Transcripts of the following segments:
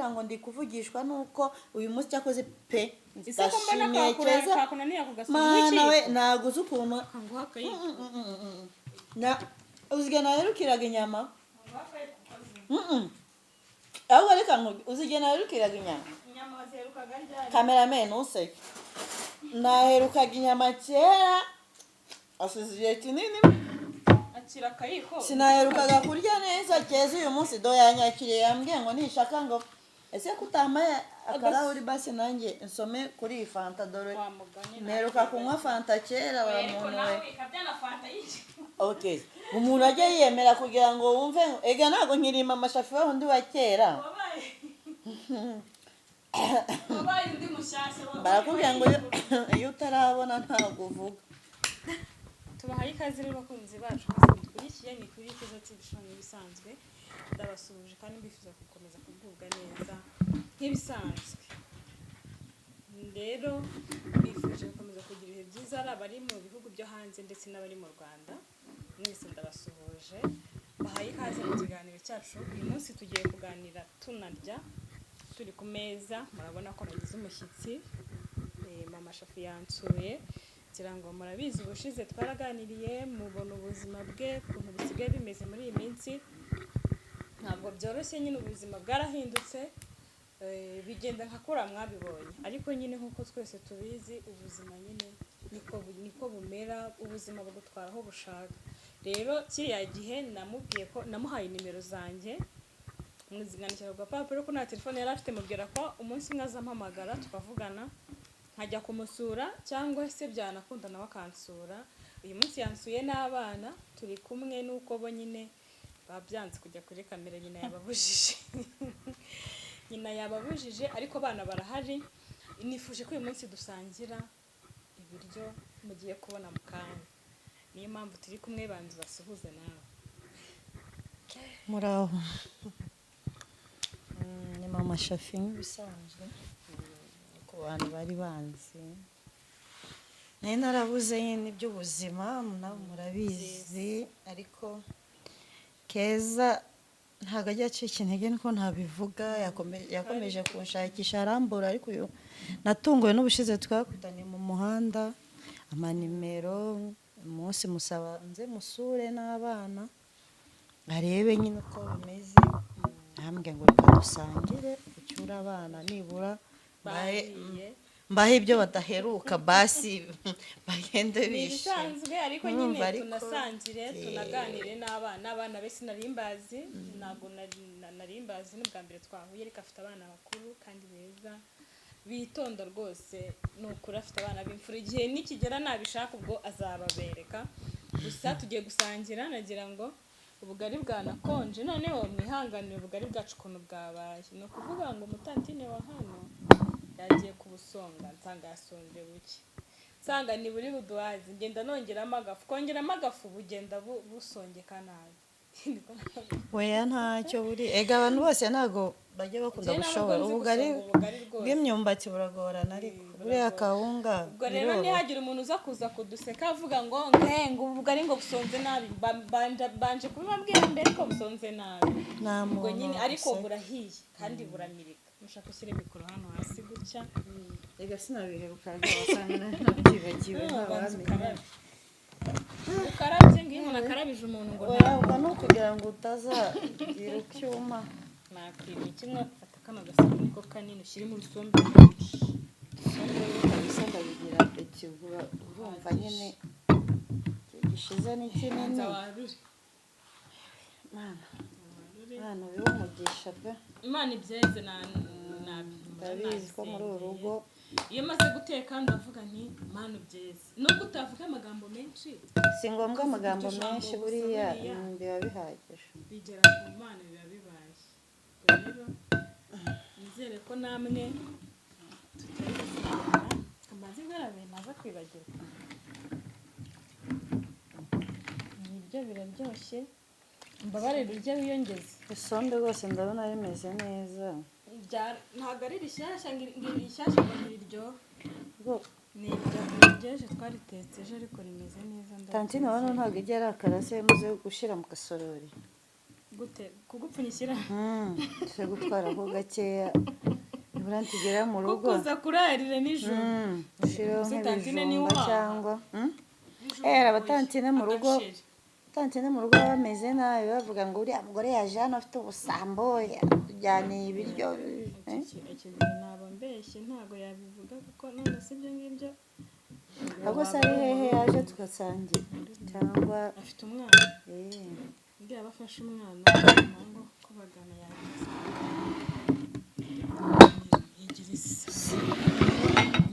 ugira ngo ndi kuvugishwa nuko uyu munsi cyakoze pe. Ese ko mbona Ndashimiye Keza. Kakunaniye kugasoma? Mana we, ntabwo uzi ukuntu Kanguha akayiko. Na uziga naherukiraga inyama. Ahubwo reka uzi igihe naherukiraga inyama? Inyama waziherukaga ryari? Cameraman, ntuseke. Naherukaga inyama kera, asize igihe kinini. Akira akayiko. Sinaherukaga kurya neza. Keza uyu munsi do yanyakiriye, yambwiye ngo nishaka ngo ese kutamaye akarahuri basi nanjye nsome kuri iyi fanta, dore Wa mugani. mperuka kunywa fanta kera wa Ariko muntu we. Nawe ikabyana fanta yiki. Okay, umuntu ajya yiyemera kugira ngo wumve ega ntabwo nkirima amashafi wa undi wa kera. Wabaye undi mushyashya. Barakubwira ngo iyo utarabona ntabwo uvuga. Tubahaye ikaze rero, bakunzi bacu mwese mudukurikiye. Ni kuri Keza TV Show nk'ibisanzwe. Ndabasuhuje kandi mbifuza gukomeza kugubwa neza nk'ibisanzwe. Rero mbifuje gukomeza kugira ibihe byiza, ari abari mu bihugu byo hanze ndetse n'abari mu Rwanda, mwese ndabasuhuje, bahaye ikaze mu kiganiro cyacu. Uyu munsi tugiye kuganira tunarya, turi ku meza. Murabona ko nagize umushyitsi. Mama Shafi yansuye. Ngira ngo murabizi, ubushize twaraganiriye, mubona ubuzima bwe ukuntu busigaye bimeze muri iyi minsi. Ntabwo byoroshye nyine, ubuzima bwarahindutse, bigenda nka kuriya mwabibonye. Ariko nyine nk'uko twese tubizi, ubuzima nyine niko bumera, ubuzima bugutwara aho bushaka. Rero kiriya gihe namubwiye ko namuhaye nimero zanjye, muzingandikira ku gapapuro ko nta telefone yari afite, mubwira ko umunsi umwe azampamagara tukavugana, nkajya kumusura cyangwa se byanakunda nawe akansura. Uyu munsi yansuye n'abana turi kumwe, n'uko bo nyine babyanze kujya kuri kamera, nyina yababujije, nyina yababujije, ariko abana barahari. Nifuje ko uyu munsi dusangira ibiryo mugiye kubona mu kanya, niyo mpamvu turi kumwe. Banza basuhuze nawe. Muraho. Ni mama Shafi nk'ibisanzwe. Ku bantu bari banzi, nari narabuze nyine iby'ubuzima, nawe murabizi. Ariko Keza ntabwo ajya acika intege, niko ntabivuga. Yakomeje kunshakisha arambura. Ariko uyu natunguwe n'ubushize twakutaniye mu muhanda, amanimero, umunsi musaba nze musure n'abana arebe nyine uko bimeze, arambwira ngo reka dusangire, ucyure abana nibura Bariye. mbahe ibyo badaheruka, basi bagende Ni bishimye. ibisanzwe, ariko Urumva nyine tunasangire, tunaganire n'abana. Abana be sinari mbazi, ntabwo nari mbazi, ni ubwa mbere twahuye, ariko afite abana bakuru kandi beza bitonda rwose. Ni ukuri afite abana b'imfura. Igihe nikigera nabishaka ubwo azababereka. Gusa tugiye gusangira, nagira ngo ubugari bwanakonje, noneho mwihanganire ubugari bwacu ukuntu bwabaye. Ni ukuvuga ngo umutantine wa hano yagiye kubusonga, nsanga yasonze buke, nsanga ni buri buduhaze, ngenda nongeramo agafu, kongeramo agafu bugenda busongeka nabi. Niko navuga. Oya, ntacyo buri. Ega abantu bose ntabwo bajya bakunda Njyewe ntabwo gushobora nzi ubugari gusonga ubugari rwose. bw'imyumbati, buragorana, ariko buriya kawunga Ubwo rero biroroha. ntihagire umuntu uza kuza kuduseka avuga ngo ngo ubugari ngo busonze nabi. Banje kubibabwira mbere ko busonze nabi. Nta Ubwo muntu nyine ariko useka. burahiye kandi buramirika. Mushaka ushyire mikoro hano hasi gutya. Ega sinabiheruka rwose, wasanga nabyibagiwe. Banza Ntawamenya. ukarabe, ukarabye ngo iyo umuntu akarabije umuntu ngo Oya, ubwo ni ukugira ngo utazagira icyuma. Nakwiriye kimwe. Fata kano gasabune ko kanini, ushyiremo urusombe rwinshi. Isombe kabisa ndabigira apeti, urumva nyine gishize ni kinini. Banza warure. Mana. Warure. Mana ubihe umugisha pe. Imana ibyeze na Ndabizi ko muri uru rugo Iyo maze guteka ndavuga nti: "Mana ubyeze," nubwo utavuga amagambo menshi. Si ngombwa amagambo Iryo jambo menshi gusa buriya buriya. Biba bihagije. Bigera ku Mana, biba bibaye. Ubwo rero nizere ko namwe tutari gusangira. Mbanze ngarabe naza kwibagirwa. Ibiryo biraryoshye, mbabarire urye wiyongeze. Isombe rwose ndabona rimeze neza. Ntabwo ari rishyashya, ngo iri rishyashya ngo ntiriryohe. Ni iryeje, twaritetse ejo, ariko rimeze neza. Tantine hano ntabwo ijya arakara se muze gushyira mu gasorori? Gute kugupfunyikira? Tuje gutwaraho gakeya, nibura nitugera mu rugo. Kukuza kurarira nijoro. Ushireho Ese tantine niwe nk'ibijumba uhaha? cyangwa abatantine mu rugo. Agaceri. Tantine mu rugo baba bameze nabi, bavuga ngo uriya mugore yaje hano afite ubusambo, yatujyaniye ibiryo, eh? Icyo gihe naba mbeshye, ntabwo yabivuga, kuko none si ibyo ngibyo. Ahubwo se ari hehe yaje tugasangira cyangwa? Afite umwana. Undi yaba afashe umwana ngo ko bagana yagize yegereza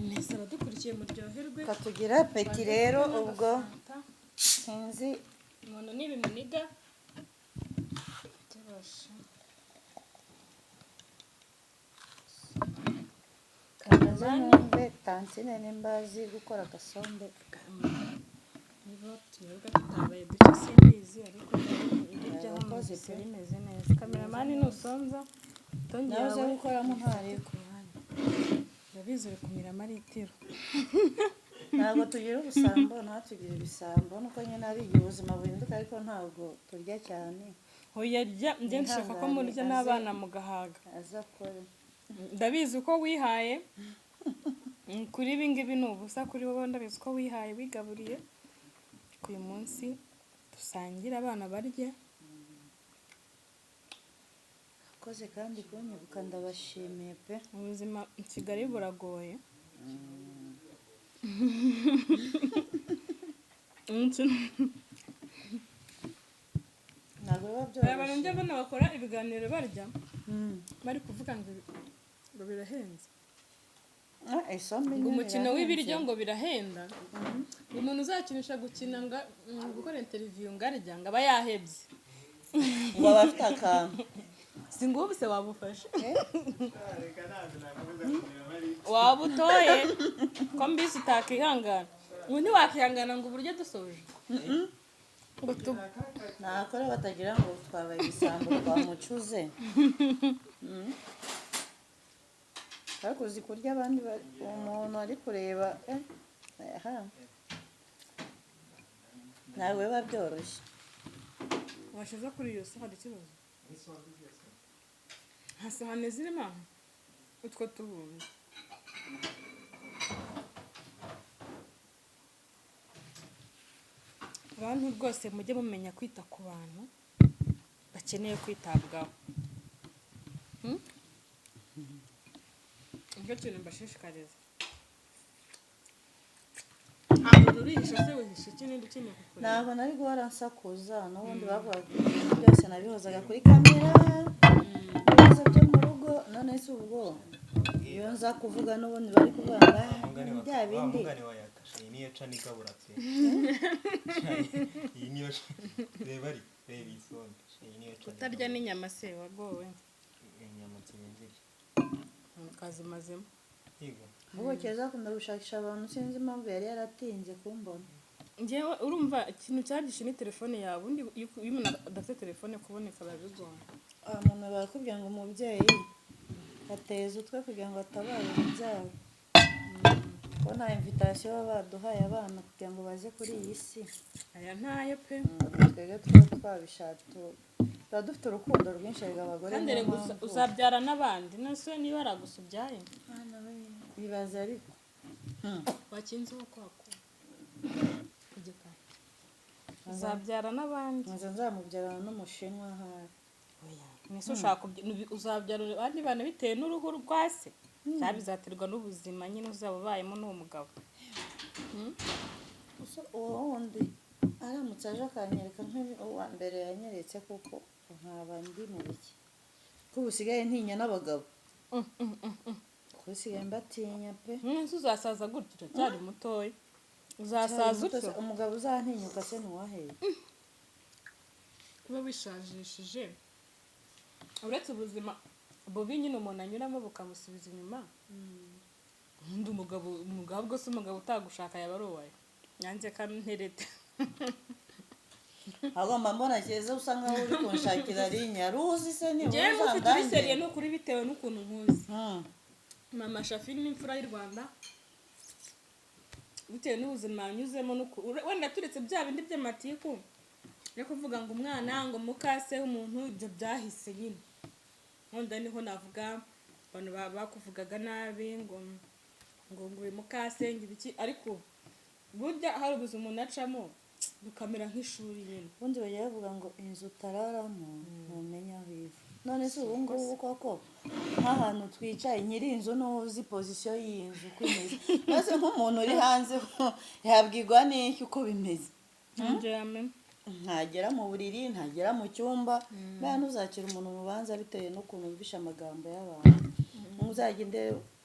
neza. Abadukurikiye muryoherwe. Katugira appétit rero ubwo. Fanta. Sinzi. Umuntu nibimuniga byabasha. Kabanza numve tantine nimba azi gukora agasombe. Niba utunyobwa tutabaye duke simbizi, ariko ibyo byaho Abakozi numvise pe. bimeze neza. Cameraman, nusonza tongi Nawe uze yawe gukoramo ntari ku ruhande, ndabizi uri kumira amaritiro. Ntabwo tugira ubusambo, ntatugira ibisambo, nuko nyine ari igihe ubuzima buhinduka, ariko ntabwo turya cyane. Hoya rya, njye nshaka ko murya Ihangane, n'abana mugahaga. Aza akore. Ndabizi uko wihaye. Kuri ibi ngibi ni ubusa kuri wowe. Ndabizi ko wihaye, wigaburiye. Uyu munsi dusangire, abana barye. Akoze kandi kunyibuka, ndabashimiye pe. Ubuzima i Kigali buragoye. Ntabwo biba Hari abantu byoroshye. njya mbona bakora ibiganiro barya, bari kuvuga ngo birahenze. Ah, isombe Ngo nyine umukino irahenze. w'ibiryo ngo birahenda, ngo umuntu uzakinisha gukina ngo gukora interview ngo arya, ngo aba yahebye. Ngo aba afite akantu. Si ngo ubu se wabufashe? Eh? Reka, ntabwo nakomeza kumira bari. Waba utoye ko mbisi utakihangana, ubu ntiwakihangana ngo uburyo dusoje ngo tu Nakora batagira ngo twabaye ibisambo twamucuze. Ariko uzi kurya abandi umuntu ari kureba, eh, aha. Ntabwo biba byoroshye. Washyize kuri iyo si hari ikibazo? Nta sahane zirimo aho utwo tubumbe. Bantu rwose mujye mumenya kwita ku bantu bakeneye kwitabwaho. Nicyo kintu mbashishikariza. Ntabwo urihisha se? Wihisha iki ninde ukeneye kukureba? Ntabwo nari guhora nsakuza n'ubundi bavugaga ibintu byose nabihozaga kuri kamera, ibibazo byo mu rugo. None se ubwo iyo nza kuvuga n'ubundi bari kuvuga ngo "Ah, Mugani wa bya wa bindi." Mugani wa yakashe, iyi niyo ca nigabura pe. Iyi niyo reba, ari reba iyi sombe, iyi niyo ca. Kutarya nigabura. n'inyama se wagowe? Inyama nsigaye nzirya. Kazimazemo. Yego. Ahubwo keza akunda gushakisha abantu, sinzi impamvu yari yaratinze kumbona. Njyewe urumva ikintu cyagishe ni telefone yawe. Ubundi iyo umuntu adafite telefone kuboneka biba bigoye. Umuntu barakubwira ngo umubyeyi ateza utwe kugira ngo atabare urubyaro, ko nta invitation baba baduhaye abana kugira ngo baze kuri iyi si. Aya ntayo pe. Twebwe tuba twabishatse, tuba dufite urukundo rwinshi erega abagore. Kandi niyo rega mpamvu. uzabyara n'abandi, none niba aragusa ubyaye. Bibaza ariko. Wakinze uwo kwako igikari, uzabyara n'abandi. Nza nzamubyarana n'umushinwa ahari. Oya, mwese ushaka uzabyara abandi bana bitewe n'uruhu rwa se, cyangwa bizaterwa n'ubuzima nyine uzaba ubayemo n'uwo mugabo. Gusa uwo wundi aramutse aje akanyereka nk'uwa mbere yanyeretse, kuko nkaba ndi mu biki, ko ubu usigaye ntinya n'abagabo, ko usigaye mbatinya pe. Mwese uzasaza gutyo, uracyari mutoya, uzasaza utyo. Umugabo uzantinyuka se ntiwaheye? Kuba wishajishije, uretse ubuzima bubi nyine umuntu anyuramo bukamusubiza inyuma. Ubundi umugabo ubwo se umugabo utagushaka yaba ari uwawe? Nyanze kamterete. Agomba mbona keza usa nkaho uri kunshakira rinya ruzi se nibura Njyewe mufite uzandange. Uri sérieux ni ukuri, bitewe n'ukuntu nkuzi. Mama Shafi ni imfura y'u Rwanda, bitewe n'ubuzima yanyuzemo wenda turetse bya bindi by'amatiku. Yo kuvuga ngo umwana, ngo mukase w'umuntu, ibyo byahise nyine. Wenda niho navuga abantu bakuvugaga nabi ngo uyu mukase, ngo ibiki, ariko burya hari ubuzima umuntu acamo bukamera nk'ishuri nyine. Ubundi bajya bavuga ngo inzu utararamo ntumenya aho iva. None se ubu ngubu koko nk'ahantu twicaye, nyiri inzu n'uzi position y'iyi nzu uko imeze? Maze nk'umuntu uri hanze yabwirwa n'iki uko bimeze? Ntagera mu buriri, ntagera mu cyumba. Mbega ntuzakira umuntu urubanza bitewe n'ukuntu wumvishe amagambo y'abantu. Uzagende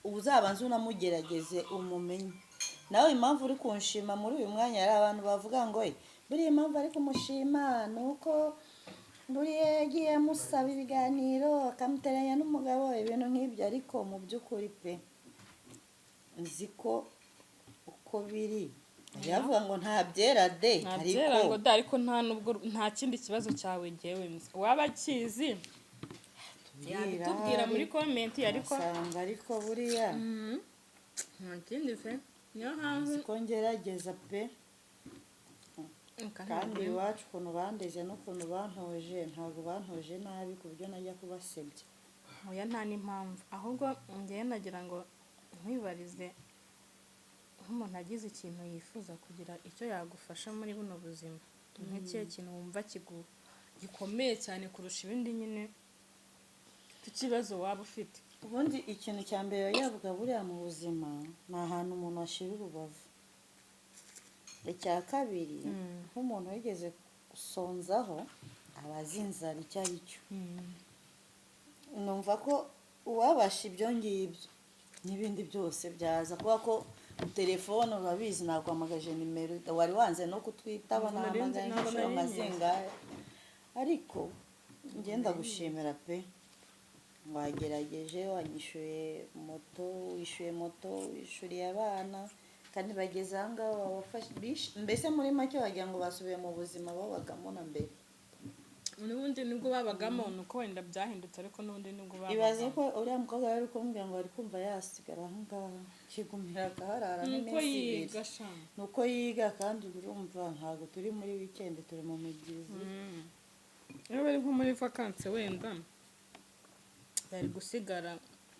uzabanze unamugerageze, umumenye nawe. Impamvu uri kunshima muri uyu mwanya, hari abantu bavuga ngo: "Eh, buriya impamvu ari kumushima ni uko buriya yagiye amusaba ibiganiro, akamuteranya n'umugabo," ibintu nk'ibyo. Ariko mu by'ukuri pe, nzi ko uko biri yavuga ngo nta byera de. Ntabyera Ariko ngo da, ariko nta nubwo nta kindi kibazo cyawe ngewe nzi. Waba akizi yabitubwira muri comment, ariko asanga ariko buriya nta kindi pe, niyo mpamvu nzi ko ngerageza pe. Kandi iwacu ukuntu bandeze n'ukuntu bantoje, ntabwo bantoje nabi ku buryo najya kubasebya. Oya, nta n'impamvu. Ahubwo ngewe nagira ngo nkwibarize, nk'umuntu agize ikintu yifuza kugira icyo yagufasha muri buno buzima, nk'ikihe kintu wumva gikomeye cyane kurusha ibindi nyine cy'ikibazo waba ufite? Ubundi ikintu cya mbere yavuga buriya mu buzima ni ahantu umuntu ashyira urubavu. Icya kabiri, nk'umuntu wigeze gusonzaho aba azi inzara icyo ari cyo. Numva ko uwabasha ibyo ngibyo, n'ibindi byose byaza. Kuba ko telefone urabizi, naguhamagaje nimero wari wanze no kutwitaba. Ntabwo nari nzi- Nahamagaye ntabwo inshuro nari nka nyizi. zingahe, ariko ngenda gushimira pe. Wagerageje, wanyishyuye moto, wishyuye moto, wishyuriye abana, kandi bageze aha ngaha babafashe mbese muri make wagira ngo basubiye mu buzima babagamo na mbere. N'ubundi nibwo babagamo, ni uko wenda byahindutse, ariko n'ubundi nibwo Ibaze babagamo. ko uriya mukobwa yari kumbwira ngo ari kumva yasigara aha ngaha, kigumira akaharara Ni uko n'iminsi 2. yiga sha. Ni uko yiga, kandi urumva ntabwo turi muri weekend, turi mu mibyizi. Iyo bari nko muri vacances, wenda bari gusigara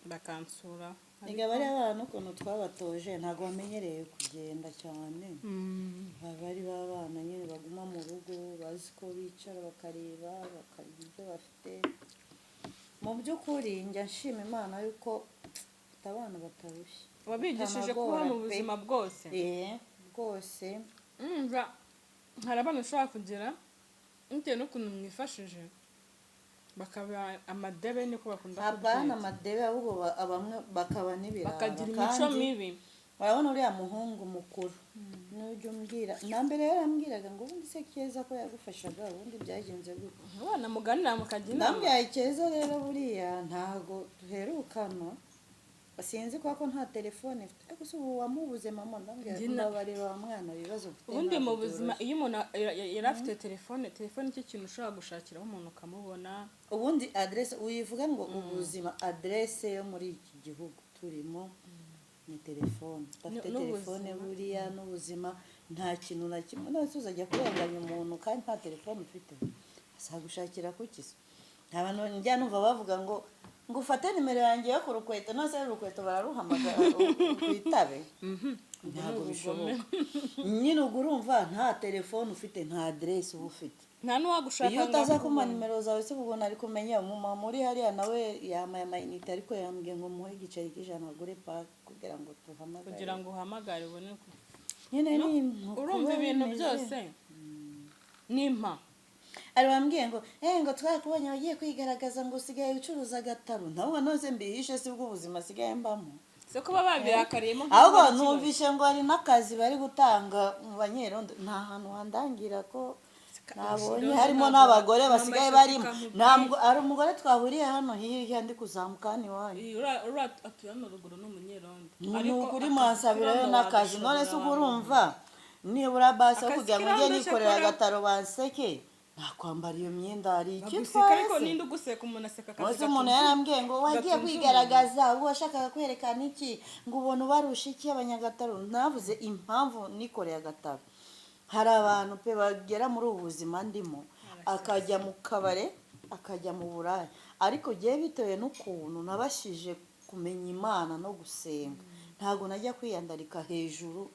bakansura. Niga bariya bana ukuntu twabatoje, ntabwo bamenyereye kugenda cyane. Baba ari ba bana nyine baguma mu rugo, bazi ko bicara bakareba, bakarya ibyo bafite. Mu by'ukuri njya nshima Imana yuko mfite abana batarushye. Wabigishije kuba mu Bitanagora pe. buzima bwose. Eh, rwose. Umva, hari abana ushobora kugira bitewe n'ukuntu mwifashije bakaba amadebe, niko bakunda Apana kubyita. amadebe, ahubwo bamwe bakaba n'ibirara. Bakagira imico Kandi mibi. urabona uriya muhungu mukuru, nujya umbwira, na mbere yarambwiraga ngo ubundi se Keza ko yagufashaga, ubundi byagenze gute? Abana muganira mukagira inama. Ndambyaye Keza rero, buriya ntago duherukana, sinzi kubera ko nta telefone ifite, ariko se ubu wamubuze mama? Ndambwira Njye na- mbabarira wa mwana, ibibazo mfite Ubundi ntabwo mu buzima byoroshye. iyo umuntu yari afite telefone, telefone nicyo kintu ushobora gushakiraho umuntu ukamubona. Ubundi aderese uyivuga ngo ubuzima, aderese yo muri iki gihugu turimo ni telefone. Udafite N'ubuzima. telefone buriya n'ubuzima nta kintu na kimwe. None se uzajya kurenganya umuntu kandi nta telefone ufite? Azagushakira kuki se? Nta bantu njya numva bavuga ngo ufate nimero yanjye yo ku rukweto. None se urukweto bararuhamagara rwitabe? Ntabwo bishoboka nyine. Ubwo urumva nta telefone ufite, nta aderese uba ufite. Nta n'uwagushaka Iyo ngo utaza kumpa akubone. nimero zawe se, ubwo nari kumenya umumama uri hariya? Nawe yamaye amayinite, ariko yambwiye ngo muhe igiceri cy'100 agure pake kugira ngo tuhamagare. Kugira ngo uhamagare ubone Nyine ni uko Urumva biba ibintu bimeze. byose nimpa. Ari wambwiye ngo ngo twakubonye wagiye kwigaragaza, ngo usigaye ucuruza agataro. Nawe none mbihishe si bwo ubuzima asigaye mbamo? Se kuba babirakariyemo Ahubwo nk'aho ari ikibazo. numvishe ngo hari n'akazi bari gutanga mu banyerondo. Nta hantu wandangira ko nabonye Irondo harimo ntabwo n'abagore nta basigaye mashyaka barimo. nkubwiye. Ntabwo ari umugore twahuriye hano hirya, ndi kuzamuka hano iwanyu. Iyi, uriya atuye hano ruguru ni umunyerondo. Ni ukuri mwansabirayo n'akazi. None se ubwo urumva nibura basi aho Akazi kugira ngo njye k'irondo nikorera cyakora- agataro banseke, nakwambara iyo myenda, hari icyo Baguseka, ariko itwaye se? ninde uguseka? Umuntu aseka akazi Umunsi umuntu gatunze- yarambwiye ngo wagiye gatunze kwigaragaza, ubwo washakaga kwerekana iki, ngo ubona ubarusha iki abanyagataro? Navuze impamvu nikoreye agataro. Hari abantu pe bagera muri ubu buzima ndimo, akajya mu kabare, akajya mu buraya, ariko ngewe bitewe n'ukuntu nabashije kumenya Imana no gusenga, ntabwo najya kwiyandarika hejuru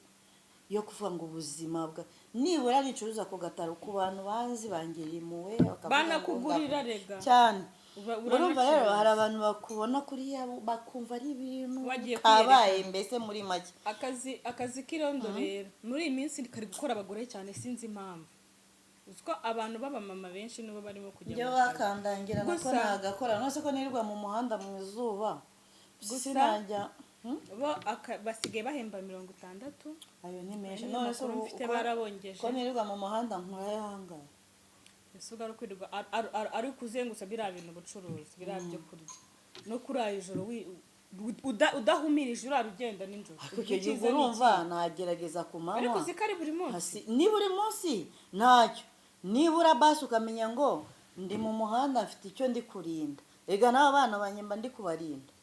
yo kuvuga ngo ubuzima bwa nibura nicuruza ku gataro, ku bantu banzi bangiriye impuhwe, bakavuga ngo Banakugurira rega. Cyane. Uba- Urumva rero, uranacuruza. hari abantu bakubona kuriya bakumva ari ibintu Wagiye kabaye kwiyerekana. mbese muri make. Akazi k'irondo rero muri iyi minsi kari gukora abagore cyane, sinzi impamvu. Uzi ko abantu b'abamama benshi nibo barimo kujya Ibyo mu kazi. bakandangira nako nagakora, none se ko nirirwa mu muhanda mu izuba, sinajya? Bo basigaye bahemba 60. Ayo ni menshi. Ayo ni None se amakuru ubu mfite, barabongeje. ko nirirwa mu muhanda nkura yangahe? Ese ubwo ari kwirirwa ari kuzengutsa biriya bintu, ubucuruzi biriya byo kurya no kurara ijoro udahumirije, urara ugenda nijoro. Ariko icyo gihe Icyiza ni urumva iki? nagerageza ku Ariko manywa. uzi ko ari buri munsi? Ni buri munsi ntacyo, nibura basi ukamenya ngo ndi mu muhanda, mfite icyo ndi kurinda. Rega n'aba bana banjye mba ndi kubarinda.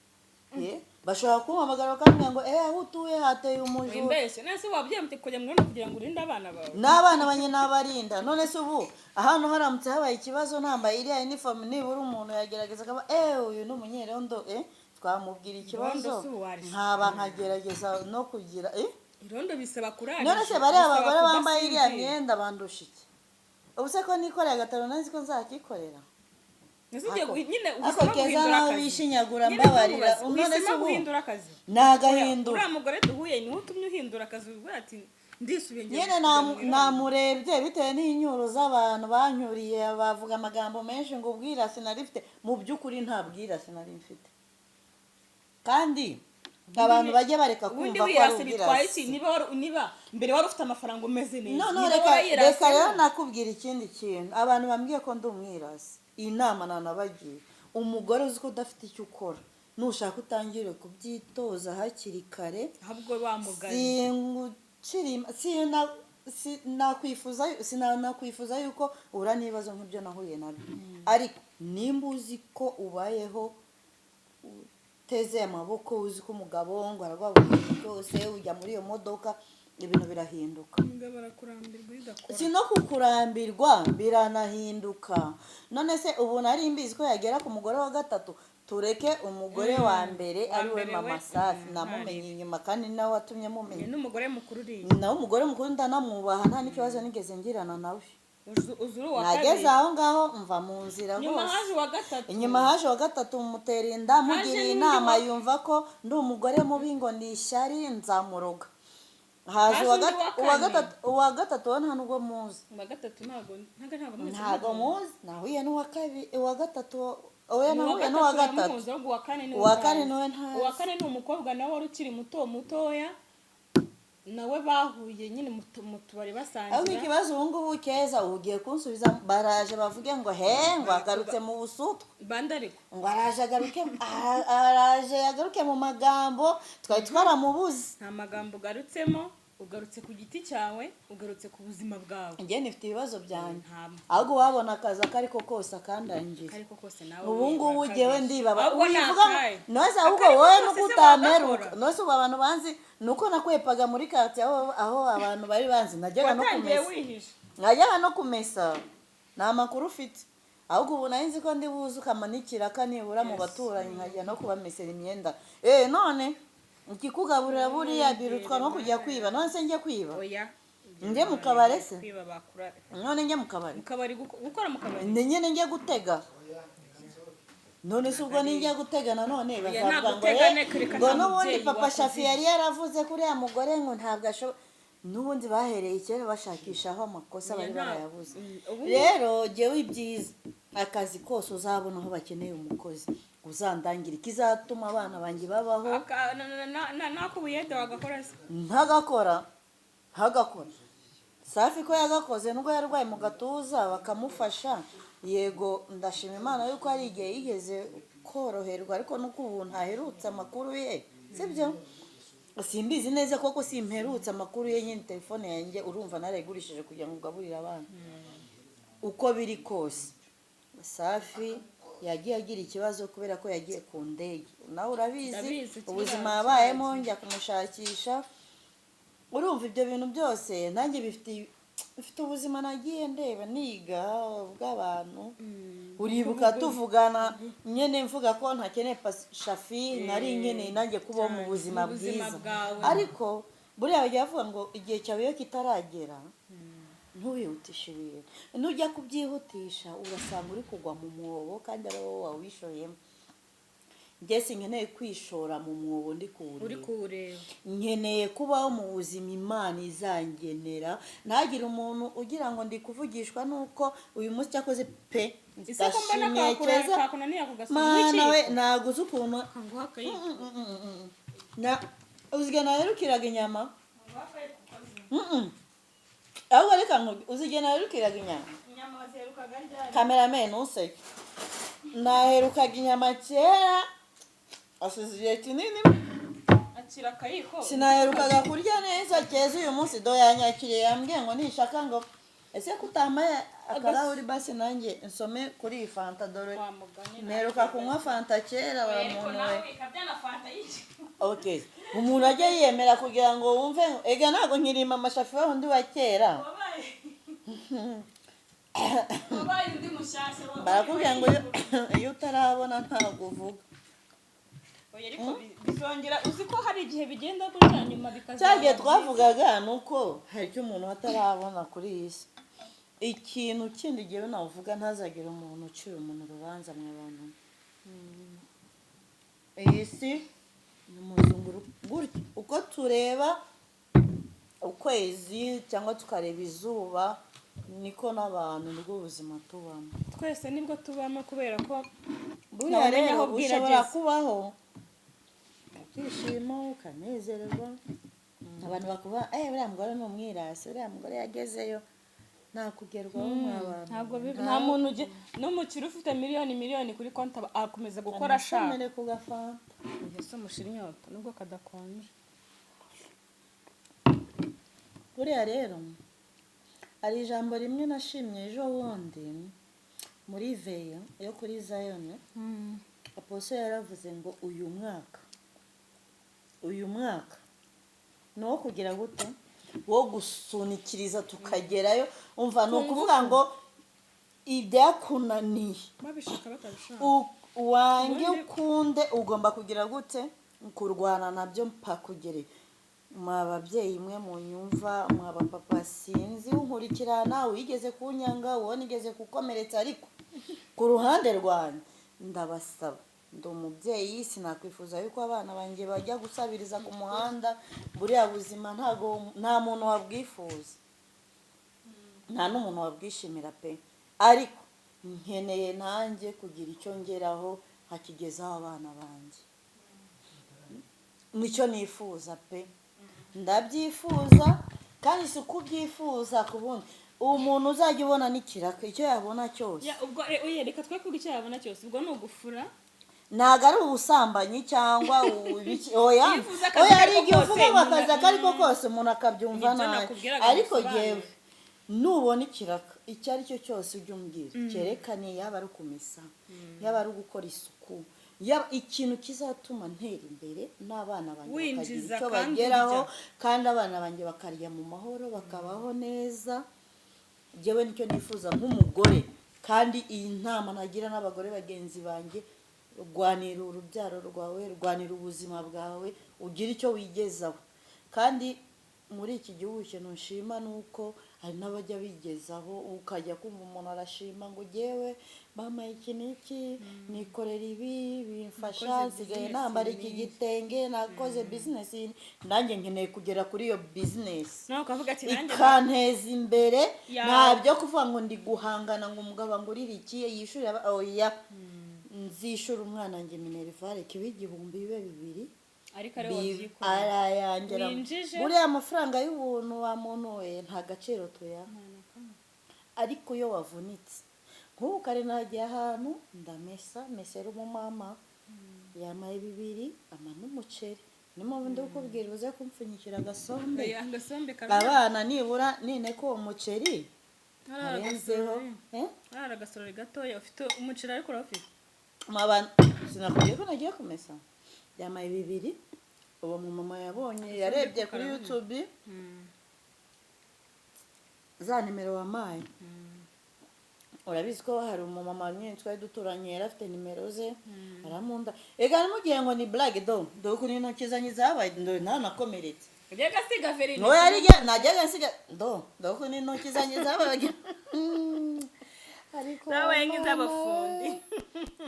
Bashobora kumpamagara bakambwira ngo aho utuye hateye umujura. Wimbeshye, none se wabyemeye kujya mu irondo kugira ngo urinde abana bawe? N'abana banjye nabarinda. None se ubu ahantu haramutse habaye ikibazo nambaye iriya uniform, nibura umuntu yagerageza akaba uyu ni umunyerondo, twamubwira ikibazo. Irondo si uwarisha. Nkaba nkagerageza no kugira Irondo bisaba kurara None se ijoro, bariya bisaba abagore bambaye iriya kudasinzira. myenda bandusha iki? Ubu se ko nikoreye agataro, nazi ko nzakikorera? Ese ugiye nyine Ako uhisemo keza guhindura naho akazi. bishinyagura, Nyine mbabarira. ntubaze, None se uhisemo ubu guhindura akazi. Nagahindura. Uriya mugore duhuye niwe utumye uhindura akazi, uvuga ati ndisubiye, ngiye Nyine kujya mu irondo. Namurebye bitewe n'inyuro z'abantu banyuriye, bavuga amagambo menshi ngo ubwirasi nari mfite. Mu by'ukuri nta bwirasi nari mfite, kandi abantu bajye bareka Ubundi kumva ko ari wirase bitwaye iki? ubwirasi. Niba mbere wari ufite amafaranga umeze neza, No, niba reka warayirasemo. Reka rero nakubwira ikindi kintu. Abantu bambwiye ko ndi umwirasi, iyi nama nanabagiye: umugore uzi ko udafite icyo ukora, nushaka utangire kubyitoza hakiri kare. Ahubwo bamugaye. Singucira, sinakwifuza yuko uhura n'ibibazo nk'ibyo nahuye nabyo, ariko nimba uzi ko ubayeho uteze amaboko, uzi ko umugabo ngo ararwara buri cyose, ujya muri iyo modoka, ibintu birahinduka. Umugabo arakurambirwa iyo udakora. Si no kukurambirwa, biranahinduka. None se ubu nari mbizi ko yagera ku mugore wa gatatu? Tureke umugore wa mbere, Wa ari we mbere mama we, Safi, namumenye inyuma kandi nawe watumye mumenya. Ni n'umugore mukuru uriya. Nawe umugore mukuru ndanamwubaha, nta n'ikibazo nigeze ngirana nawe. Uzi uri uwa Nageze kabiri. aho ngaho mva mu nzira Nyuma rwose. haje uwa gatatu. Inyuma haje uwa gatatu, mutera inda, mugiriye n'undi inama, yumva ko ndi umugore mubi, ngo ni ishyari, nzamuroga. Haje Haje uwa undi wa uwa kane. gatatu. Uwa gatatu we nta nubwo muzi. Uwa gatatu ntabwo mwese Ntabwo muzi. muzi. Nahuye n'uwa kabiri, uwa gatatu oya, Uwa nahuye n'uwa gatatu gatatu. uramuzi, ahubwo uwa kane niwe Uwa kane utazi. niwe ntazi. Uwa kane ni umukobwa nawe wari ukiri muto mutoya, nawe bahuye nyine mu tubari Ahubwo basangira. ikibazo ubu ngubu, Keza, ubu ugiye kunsubiza, baraje bavuge ngo he, ngo agarutse mu busutwa. Bande ariko? Ngo araje agaruke, araje agaruke mu magambo, twari twaramubuze. Nta magambo ugarutsemo, ugarutse ku giti cyawe, ugarutse ku buzima bwawe. Njye nifite ibibazo byanjye. Ntabwo. Ahubwo wabona akazi ako ariko kose akandangira. Ariko kose nawe Ubu ngubu urakabije. jyewe ndibaba. Ahubwo ni Wivuga ngo akahe? nose ahubwo Akariko wowe kose nuko se utameruka. wagakora? Nose ubu abantu banzi nuko nakwepaga muri karitsiye aho abantu bari banzi, najyaga no Watangiye kumesa. wihishe. Najyaga no kumesa, nta makuru ufite. Ahubwo ubu nari nzi ko ndi buze ukamanikira nibura mu baturanyi, nkajya no kubamesera imyenda. None ikikugaburira buriya birutwa no kujya kwiba. None se njye kwiba? Oya. Njye mu kabare se? Kwiba bakura. None njye mu kabari? Mu kabari, gukora mu kabari. Ni nyine njye gutega. None se ubwo ninjya gutega nanone Oya, bazavuga ntabwo ngo utega, reka ngo nta n'ubundi mubyeyi papa wakoze Shafi ibyo. yari yaravuze ko uriya mugore ngo ntabwo ashoboye. N'ubundi bahereye kera bashakishaho amakosa, Oya, bari barayabuze. Rero Rero jyewe ibyiza, akazi kose uzabona aho bakeneye umukozi, uzandangira ikizatuma abana banjye babaho. N'ak'ubuyede wagakora se? Ntagakora, ntagakora. Safi ko yagakoze nubwo yarwaye mu gatuza bakamufasha. Yego, ndashima Imana yuko hari igihe yigeze koroherwa, ariko nuko ubu ntaherutse amakuru ye, sibyo? Simbizi neza koko, simperutse amakuru ye nyine. Telefone yanjye urumva narayigurishije kugira ngo ugaburire abana. Uko biri kose Safi yagiye agira ikibazo kubera ko yagiye ku ndege, nawe urabizi. Ndabizi, Ubuzima kiriya yabayemo, njya kumushakisha. Urumva ibyo bintu byose nanjye bifite Mfite ubuzima nagiye ndeba, niga bw'abantu. Uribuka tuvugana nyine mvuga ko ntakeneye Shafi, nari nkeneye nanjye kubaho mu Cyane, buzima mu buzima bwiza. bwawe. Ariko buriya bajya bavuga ngo igihe cyawe iyo kitaragera ntubihutishe ibintu. Nujya kubyihutisha urasanga uri kugwa mu mwobo kandi ari wowe wawishoyemo. Njye sinkeneye kwishora mu mwobo ndi Uri kuwureba. kuwureba. Nkeneye kubaho mu buzima Imana izangenera, ntagire umuntu ugira ngo ndi kuvugishwa nuko uyu munsi cyakoze pe. Ese ko mbona Ndashimiye Keza. kakunaniye ako gasoma? Mana we, ntabwo uzi ukuntu Kanguha akayiko. Na uziga naherukiraga inyama. Ahubwo reka uziga naherukiraga inyama. Inyama waziherukaga ryari? Cameraman, ntuseke, naherukaga inyama kera, asize igihe kinini. Akira akayiko. Sinaherukaga kurya neza. Keza uyu munsi do yanyakiriye, yambwiye ngo nishaka ngo ese kutamaye akarahuri basi nanjye nsome kuri iyi fanta, dore Wa mugani. mperuka kunywa fanta kera wa Ariko muntu we. Nawe ikabya na fanta y'iki. Okay, umuntu ajya yiyemera kugira ngo wumve ngo ega ntabwo nkirima amashafi wa undi wa kera. Wabaye undi mushyashya. Barakubwira ngo iyo utarabona ntabwo uvuga. Oya, ariko bizongera, uzi ko hari igihe bigenda gutya nyuma bikazaba Cya gihe byiza. twavugaga ni uko hari icyo umuntu atarabona kuri iyi si. Ikintu kindi gihe navuga, ntazagire umuntu ucira umuntu urubanza mu bantu. Iyi si ni umuzunguru gutya, uko tureba ukwezi cyangwa tukareba izuba, niko n'abantu nibwo buzima tubamo. Twese nibwo tubamo kubera ko Buriya ntawumenya rero aho bwira ushobora ageze. kubaho ibyishimo, ukanezererwa, abantu bakuba eh uriya mugore ni umwirasi, uriya mugore yagezeyo, nta kugerwaho mwa bantu. Ntabwo nta muntu n'umukire ufite miliyoni miliyoni kuri konti akomeza gukora ashaka. Amasomere ku gafanta. Ese mushira inyota nubwo kadakonje. Buriya rero hari ijambo rimwe nashimye ejo bundi muri veillée yo kuri Zion. Apostle yaravuze ngo uyu mwaka ni uwo kugira gute, wo gusunikiriza tukagerayo. Umva, ni ukuvuga ngo ibyakunaniye Babishaka batabishaka. Wange ukunde, ugomba kugira gute, kurwana nabyo mpaka ugere. Mwa babyeyi mwe munyumva, mwa bapapa, sinzi unkurikirana, wigeze kunyanga, uwo nigeze kukomeretsa, ariko ku ruhande rwanjye ndabasaba, ndi umubyeyi, sinakwifuza yuko abana banjye bajya gusabiriza ku muhanda. Buriya buzima ntago nta muntu wabwifuza, nta n'umuntu wabwishimira pe. Ariko nkeneye nanjye kugira icyo ngeraho nkakigezaho abana banjye, nicyo nifuza pe, ndabyifuza. Kandi si ukubyifuza ku bundi, umuntu uzajya ubona n'ikiraka, icyo yabona cyose. Ya, ubwo oya, reka twe kuvuga icyo yabona cyose, ubwo ni ugufura. Ntabwo ari ubusambanyi cyangwa ibiki, oya. Iyo uvuze akazi Oya, hari ako igihe kose, uvuga ngo akazi ako ariko kose, umuntu akabyumva Nibyo nabi. nakubwiraga Ariko bisobanuye. jyewe nubona ikiraka icyo ari cyo cyose, ujye umbwira cyerekane, yaba ari ukumesa, yaba ari ugukora isuku, yaba ikintu kizatuma ntera imbere n'abana banjye bakagira Winjiza icyo kandi bageraho, urya. kandi abana banjye bakarya mu mahoro, bakabaho neza. Njyewe nicyo nifuza nk'umugore, kandi iyi nama nagira n'abagore bagenzi banjye: rwanira urubyaro rwawe, rwanira ubuzima bwawe, ugire icyo wigezaho. Kandi muri iki gihugu ikintu nshima ni uko hari n'abajya bigezaho, ukajya kumva umuntu arashima ngo jyewe bampaye iki n'iki, nikorera ibi bimfasha, Nakoze nsigaye business nambara iki n'iyi. gitenge, nakoze business, nanjye nkeneye kugera kuri iyo business Nawe ukavuga ati nanjye ikanteza imbere. Ya. Nta byo kuvuga ngo ndi guhangana ngo umugabo angurire iki, yishyure oya, nzishyura umwana wanjye minerval, kibe 1000, bibe 2000, Ariko ariwe wabyikoreye. arayangira. Winjije. Buriya amafaranga y'ubuntu, wa muntu we, nta gaciro tuyaha, ariko iyo wavunitse, nk'ubu kare nagiye ahantu ndamesa, mesera umumama yamaye 2000, ama n'umuceri. Niyo mpamvu ndi kukubwira uze kumpfunyikira agasombe. Oya, agasombe kamwe. Abana nibura nine ko uwo muceri Hari arenzeho. agasorori. Eh? Hari agasorori gatoya, ufite umuceri ariko urawufite. Maba sinakubwiye ko nagiye kumesa, yamaye 2000. Uwo mumama yabonye, yarebye kuri Karaboneka. YouTube. Za nimero wampaye, urabizi ko hari umumama nyine twari duturanye, yari afite nimero ze, aramunda. Ega namugiye ngo ni blague, do dore ukuntu intoki zanjye zabaye, dore ntanakomeretse. Ujyaga asiga verine? No, yari najyaga nsiga, do dore ukuntu intoki zanjye zabaye, ariko Zabaye mama, nk'iz'abafundi.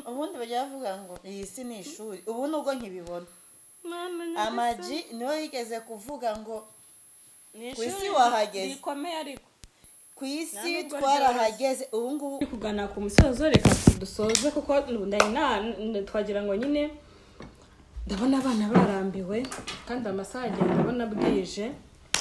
Ubundi bajya bavuga ngo iyi si ni ishuri. Ubu nubwo nkibibona, Amaji niwe yigeze kuvuga ngo Ni ku isi ishuri wahageze. Rikomeye ariko. Ku isi Nta nubwo. Twarahageze ubu ngubu. Turi kugana ku musozo, reka dusoze kuko ndari twagira ngo nyine ndabona abana barambiwe kandi amasaha agenda, ndabona bwije.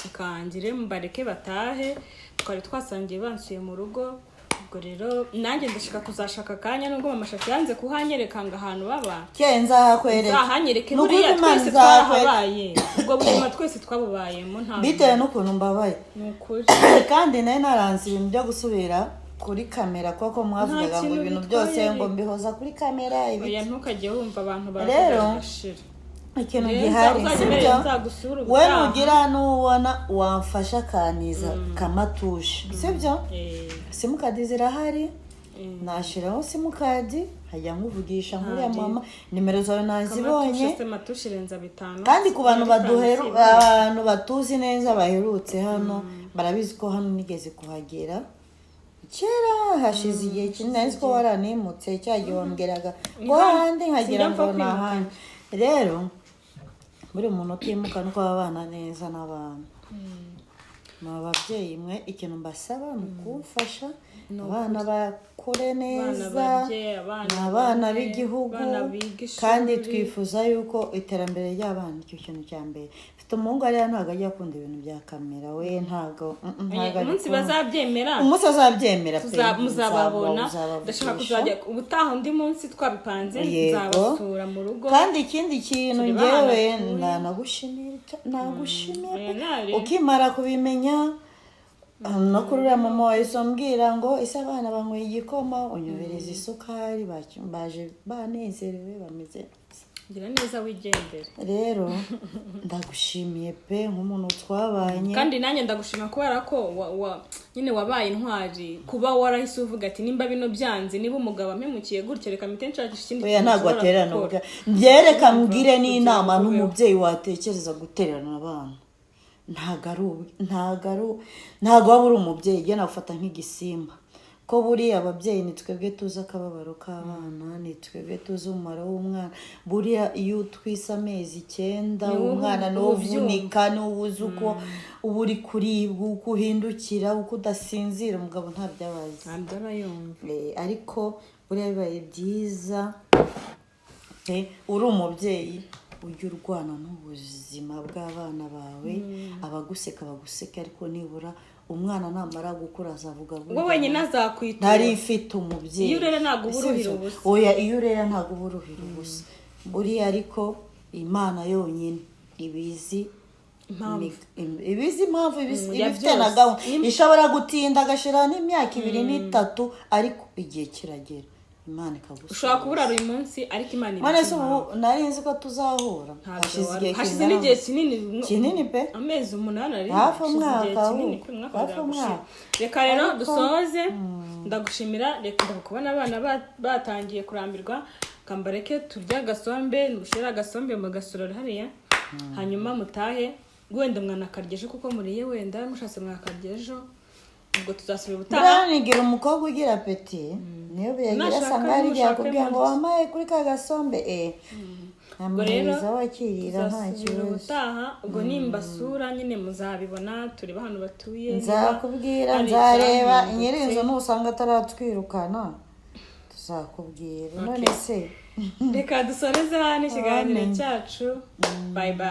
Ikangire mbareke batahe. Twari twasangiye, bansuye mu rugo. Ubwo rero nanjye ndashaka kuzashaka akanya, nubwo mama Shafi yanze kuhanyereka ngo ahantu baba. Ke nzahakwereka. Nzahanyereke. Ni ukuri Buriya Imana twese izahakwereka. twarahabaye, ubwo buzima twese twabubayemo, nta Bitewe n'ukuntu mbabaye. Ni ukuri. Kandi nari naranze ibintu byo gusubira kuri kamera, kuko mwavugaga ngo kintu ibintu bitwaye byose ngo ariko. mbihoza kuri kamera Oya, ibiki. ntukajye wumva abantu Rero, baravuga bigashira. Ikintu Rero gihari, uzajya sibyo? umerera nzagusura We ubutaha. nugira n'ubona wamfasha akaniza kamatushe, sibyo? Simukadi zirahari, nashiraho simukadi nkajya nkuvugisha nkuriya. Ntari. Mama, nimero zawe nazibonye. Kamatuje se matushe irenza 5. Kandi ku bantu baduheru, Sibura. abantu batuzi neza baherutse hano barabizi ko hano nigeze kuhagera kera, hashize igihe kinini. Nzi ko waranimutse cya gihe wambwiraga ngo Ni hano. ahandi nkagira Sinjya ngo mpfa ni kwimuka. ahandi. Rero buri muntu utimuka nuko babana neza n'abantu. Ni ababyeyi mwe, ikintu mbasaba ni ukumfasha abana bakure neza. Barye, abana Ni abana barye, b'igihugu. Abana biga ishuri. Kandi twifuza yuko iterambere ry'abana icyo kintu cya mbere. Mfite umuhungu hariya, ntabwo ajya akunda ibintu bya kamera, we ntabwo ntabwo Umunsi abikunda. bazabyemera, Umunsi azabyemera pe, muzababona. nzabavugisha. Ndashaka kuzajya ubutaha undi munsi twabipanze, Yego. nzabasura mu rugo. Kandi ikindi kintu, Turebe ngewe ahantu atuye. nanagushimira, nagushimiye pe. Oya, nari. Ukimara kubimenya no kuri uriya mama wahise umbwira ngo ese abana banyweye igikoma, unyohereza isukari, baje banezerewe, bameze neza. Gira neza wigendere. Rero ndagushimiye pe, nk'umuntu twabanye. Kandi nanjye ndagushima kubera ko nyine wabaye intwari kuba warahise uvuga ati nimba bino byanze, niba umugabo ampemukiye gutya, reka mpite nshakisha ikindi Oya, kintu ntabwo nshobora atererana gukora. ubwa byereka mbwire n'inama Kugira ngo ubeho. n'umubyeyi watekereza gutererana abana, ntabwo ari ntabwo ari ntabwo waba uri umubyeyi. Ugenda gufata nk'igisimba, ko buriya ababyeyi ni twebwe tuzi akababaro k'abana, ni twebwe tuzi umumaro w'umwana. Buriya iyo utwise amezi 9, Ni wowe umwana ni uba wowe ubyumva. uvunika, ni wowe uzi uko uba uri kuribwa, uko uhindukira, uko udasinzira. Umugabo ntabyo aba azi. Ntabyo aba yumva. Ariko buriya bibaye byiza pe, uri umubyeyi ujya urwana n'ubuzima bw'abana bawe, abaguseka baguseka, ariko nibura umwana namara gukura azavuga Wowe burya wenyine azakwitura. Ntari ifite umubyeyi. Iyo urera ntabwo uba uruhira Sibyo? ubusa. Oya, iyo urera ntabwo uba uruhira ubusa buriya. Ariko Imana yonyine ibizi Impamvu. Ibizi impamvu, ibizi Ya ibifite na byose. gahunda. Ishobora gutinda agashiraho n'imyaka 2 n'itatu, ariko igihe kiragera Imana ikagusubiza. Ushobora kuburara uyu munsi, ariko Imana None ibitse se ubu impamvu. nari nzi ko tuzahura? Ntabwo Hashize igihe hashize kingana n'igihe gute? kinini. Kinini pe. Amezi 8 ari Hafi hashize igihe umwaka, kinini, ubu. kuri umwaka Hafi wajya gushira. umwaka. Reka rero Ariko- dusoze. Ndagushimira. Reka kubona abana batangiye kurambirwa, kambareke turye agasombe, mushyire agasombe mu gasorori hariya, hanyuma mutahe. Wenda mwanakarya ejo, kuko muriye, wenda mushatse mwakarya ejo. Ubwo tuzasubira ubutaha. Buriya nigira umukobwa ugira appétit, niyo byagira Nashaka asanga hari igihe mushake akubwira ngo murye. Wampaye kuri ka gasombe Ubwo rero nkamuhereza wakirira, nta tuzasubira kibazo. ubutaha. Ubwo nimbasura nyine muzabibona, turebe ahantu batuye, niba Nzakubwira, hari nzareba icyahindutse. nyiri inzu, nusanga ataratwirukana tuzakubwira. None se Reka dusoreze hano ikiganiro Amen. cyacu. Bye bye.